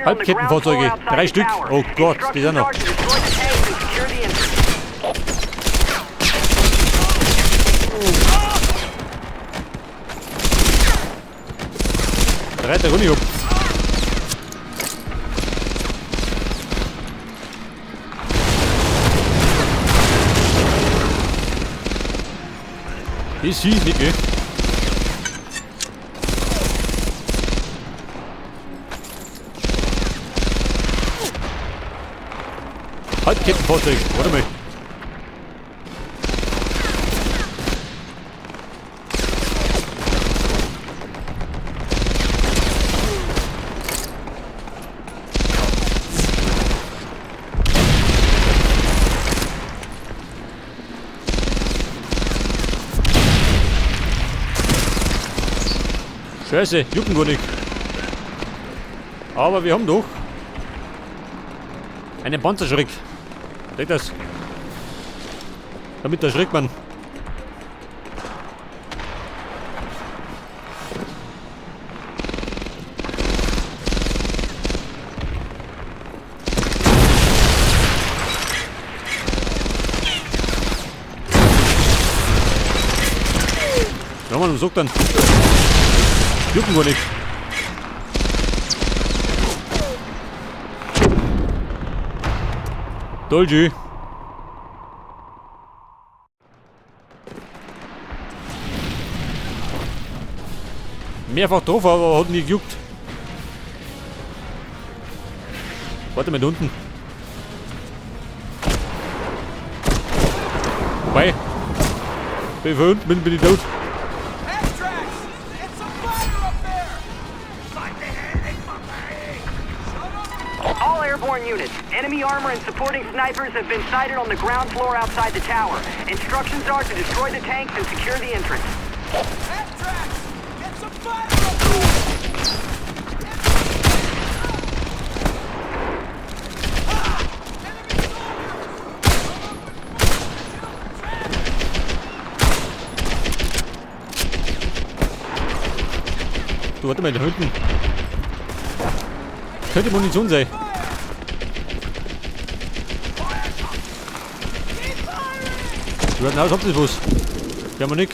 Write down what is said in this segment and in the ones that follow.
Halbkettenfahrzeuge. 3 Stück. Oh Gott, die sind noch. Drei der Runde ab. Das hieß nicht, gell? Halbkettenfahrzeug, warte mal. Scheiße, jucken gar nicht. Aber wir haben doch einen Panzerschreck. Seht das? Damit erschreckt man. Ja, man sagt dann. Jucken gar nicht. Dolgy. Mehrfach drauf, aber hat nie gejuckt. Warte mal da unten. Wobei, wenn ich von unten bin, bin ich tot. All airborne units, enemy armor and supporting snipers have been sighted on the ground floor outside the tower. Instructions are to destroy the tanks and secure the entrance. Get some fire up there! Du, warte mal, da hinten. Könnte Munition sein. Du hast habt ihr was? Ja, wir nicht.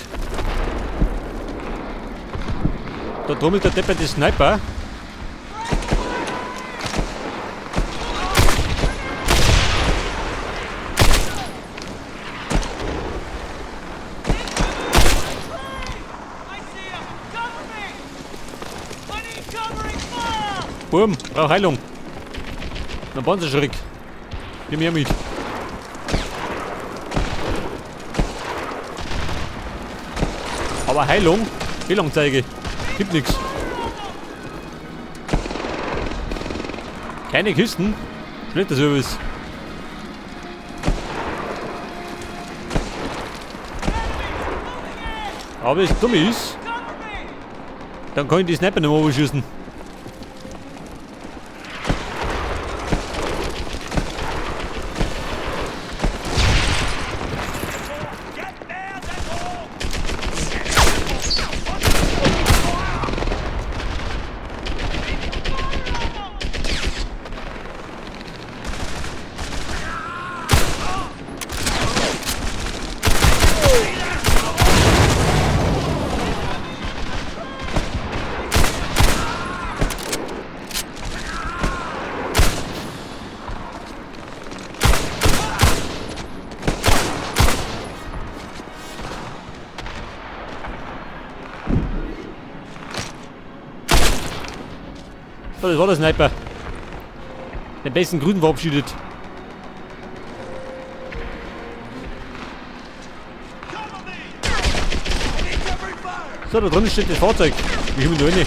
Da trommelt der Depp der Sniper. Boom, brauch Heilung. Dann Panzerschreck. Nimm her mit. Aber Heilung, Fehlanzeige. Gibt nix. Keine Kisten. Schlechter Service. Aber wenn es dumm ist, dann kann ich die Sniper nicht mehr überschießen. So, das war der Sniper. Den besten Grünen verabschiedet. So, da drinnen steht das Fahrzeug. Wie kommen wir da rein?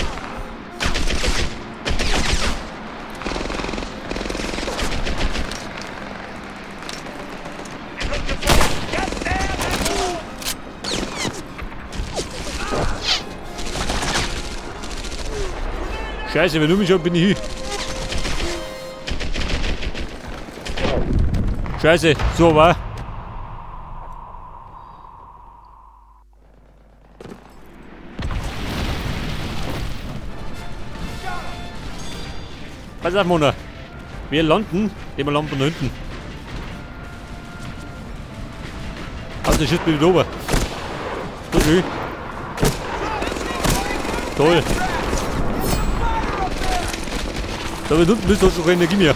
Scheiße, wenn du mich schon bin ich hin. Scheiße, so war. Pass auf, Mona. Wir landen. Wir landen da hinten. Also, schießt mich wieder oben. So schön. Toll. Da wird unten bist du schon keine Energie mehr.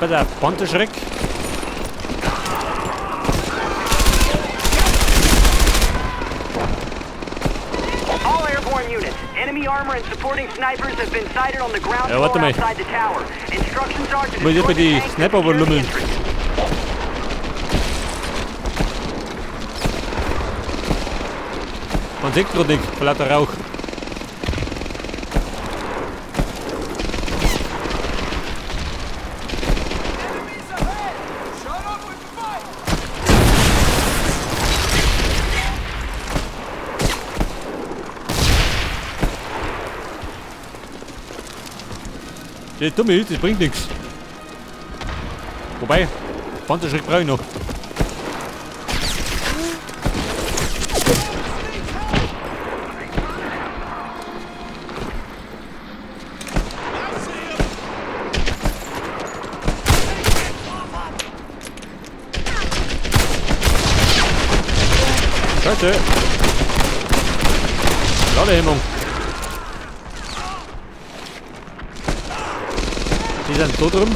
Pass auf, Panzerschreck. All airborne units, enemy armor and supporting snipers have been sighted on the ground Ja, floor warte mal. outside the tower. Instructions are to Muss ich destroy etwa the die tanks and Sniper secure the überlümmeln? entrance. Man sieht gerade nicht, vor lauter Rauch. Das dumme ist, das bringt nichts. Wobei, Panzerschreck brauche ich noch. Scheiße. Ladehemmung. Die sind so drum.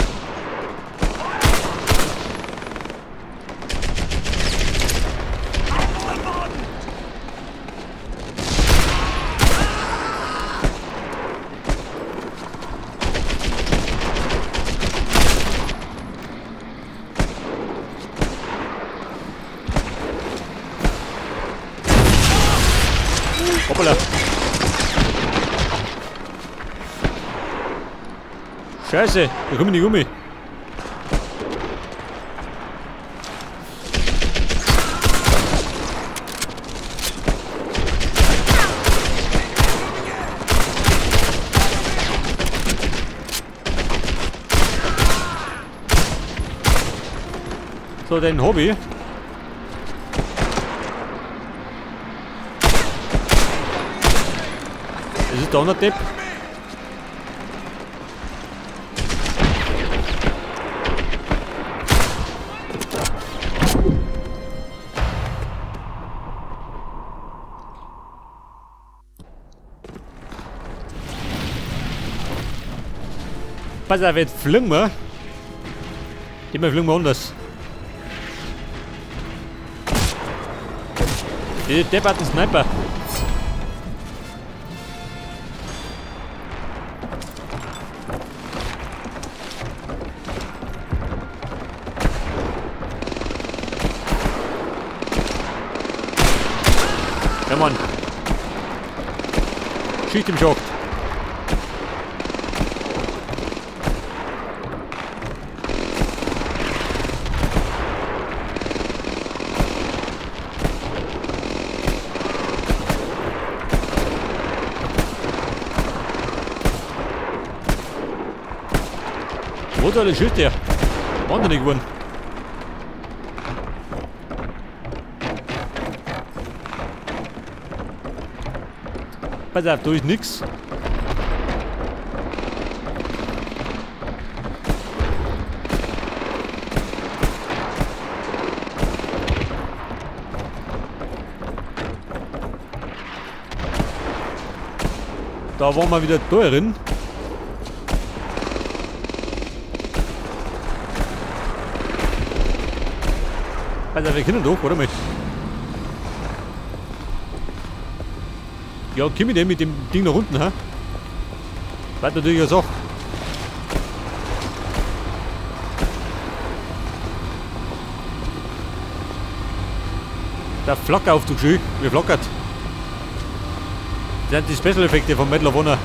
Hoppala. Scheiße, da komme ich nicht um. So, dein Hobby. Das ist der andere Depp. Pass auf, jetzt fliegen wir. Immer fliegen wir anders. Die depperten Sniper. Ja, Mann. Schicht im Schacht. Wo ist der Schild her? Wahnsinnig geworden. Pass auf, da ist nix. Da waren wir wieder da drin. Also wir können doch, oder mal? Ja, komm ich denn mit dem Ding nach unten, hä? Bleibt natürlich eine Sache. Der Flackeraufzug schön, wie flackert. Das sind die Special Effekte von Medal of Honor.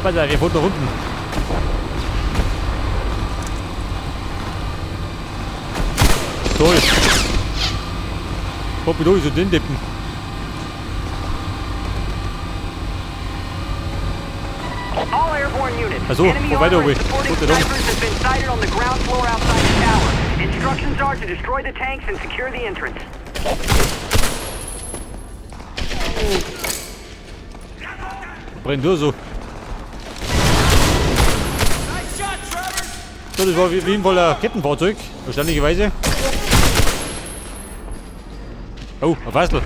Pass auf, wir fahren nach unten. Toll. Hopp, ich so den Deppen. All airborne units. Ach so, enemy wo weiter armor oben? and supporting Gott sei Dank. snipers have been sighted on the ground floor outside the tower. Instructions are to destroy the tanks and secure the entrance. Brennt nur so. So, das war auf jeden Fall ein Kettenfahrzeug, verständlicherweise. Oh, ein Fassel.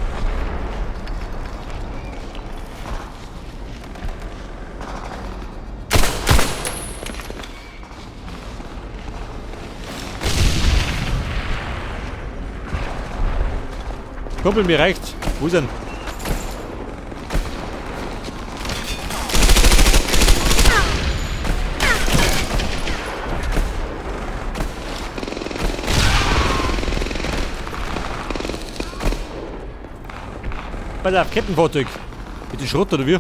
Kumpel, mir reicht's. Wo ist er denn? Pass auf, Kettenfahrzeug. Mit dem Schrott oder wie?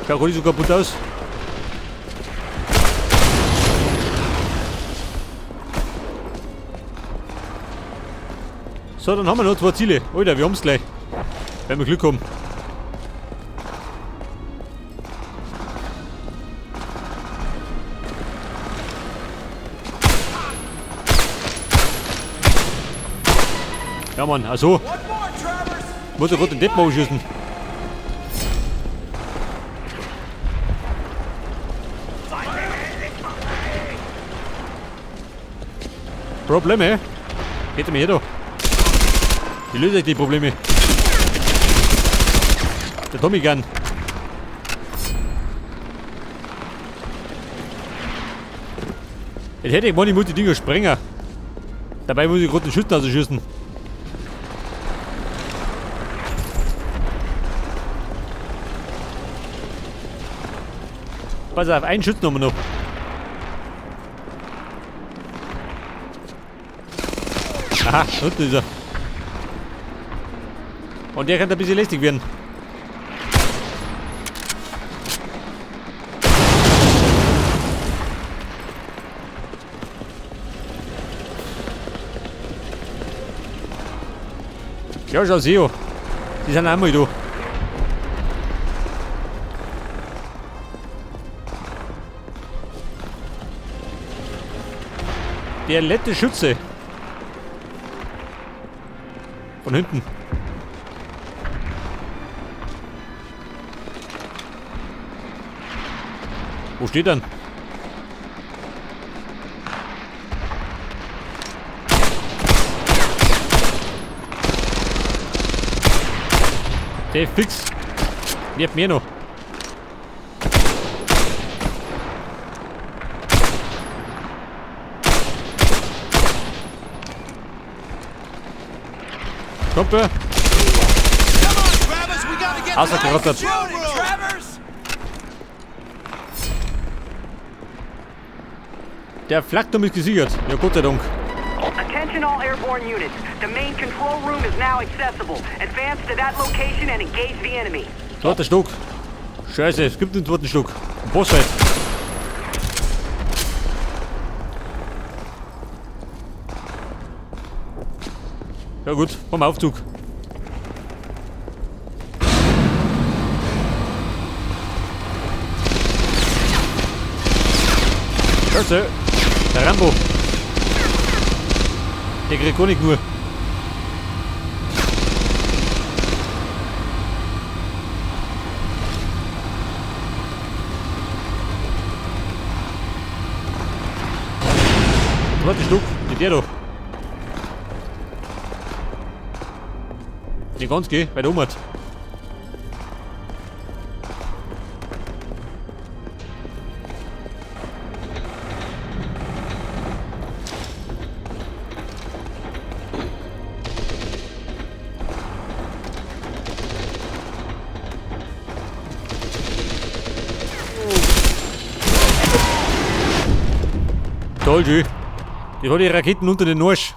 Schaut gar nicht so kaputt aus. So, dann haben wir noch 2 Ziele. Alter, wir haben's gleich. Wenn wir Glück haben. Ja, Mann, also. Muss ich gerade den Deppen abschießen. Probleme? Geht mir her da. Ich löse euch die Probleme. Der Tommy Gun. Jetzt hätte ich mal, ich muss die Dinger sprengen. Dabei muss ich gerade den Schützen ausschießen. Pass auf, einen Schützen haben wir noch. Aha, da unten ist er. Und der könnte ein bisschen lästig werden. Ja, schau sie an. Die sind auch mal da. Der letzte Schütze. Von hinten. Wo steht er denn? Der ist fix. Nervt mehr noch. Kumpel. Außergerottet. Der Flakturm ist gesichert. Ja, Gott sei Dank. Attention all airborne units. The main control room is now accessible. Advance to that location and engage the enemy. Zweiter Stock. Scheiße, es gibt den zweiten Stock. Ein Bossfight. Ja gut, vom Aufzug. Scheiße. Der Rambo. Der kriegt gar nicht nur. Zweiter Stock, die der da. Nicht ganz geh, weil der um hat. Toll, schön. Die hat die Raketen unter den Arsch.